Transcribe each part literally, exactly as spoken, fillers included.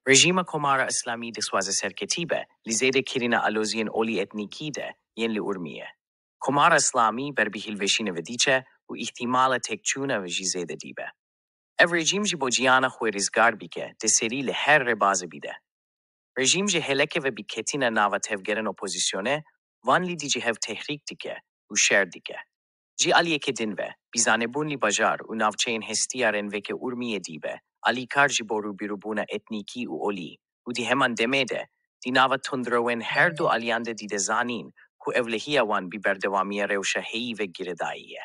Rejîma Komara Îslamî dixwaze serketî be li zêdekirina aloziyên olî etnîkî de yên li Urmiyê. Komara Îslamî ber bi hîlveşînê ve diçe û îhtîmala têkçûna ve jî zêde dîbe. Ev rejîm ji bo cîhana xwe rizgar bike, dê serî li her rêbazê bide. Rejîm ji hêlekê ve bi ketine nava tevgerên opozîsyonê, van li dijî hev tehrîk dike û şer dike. Ji aliyekê din ve, bi zanebûn li bajar û navçeyên hestiyarên veke Urmiyê dîbe alîkar ji bo rûbirûbûna etnîkî û olî û di heman demê de, di nava tundrewên her du aliyan de dide zanîn ku ewlehiya wan bi berdewamiya rewşa heyî ve girêdayî ye.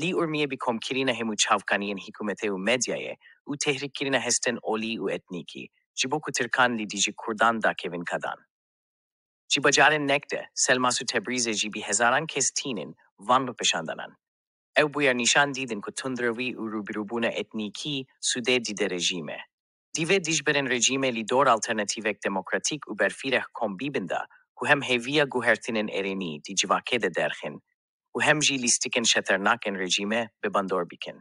Li Urmiyê bi komkirina hemû çavkaniyên hikûmetê û medyayê û tehrîkkirina hestên olî û etnîkî, ji bo ku tirkan li dijî kurdan dakevin kadan. Ji bajarên nek de, Selmas û Tebrîzê jî bi hezaran kes tînin van rûpêşandanan. Ew bûyer nîşan didin ku tundrewî û rûbirûbûna etnîkî sûdê dide rejîmê. Divê dijberên rejîmê li dor alternatîvek demokratîk û berfireh kom bibin da ku hem hêviya guhertinên erênî di civakê de derxin û hem jî lîstikên xeternak ên rejîmê bi bandor bikin.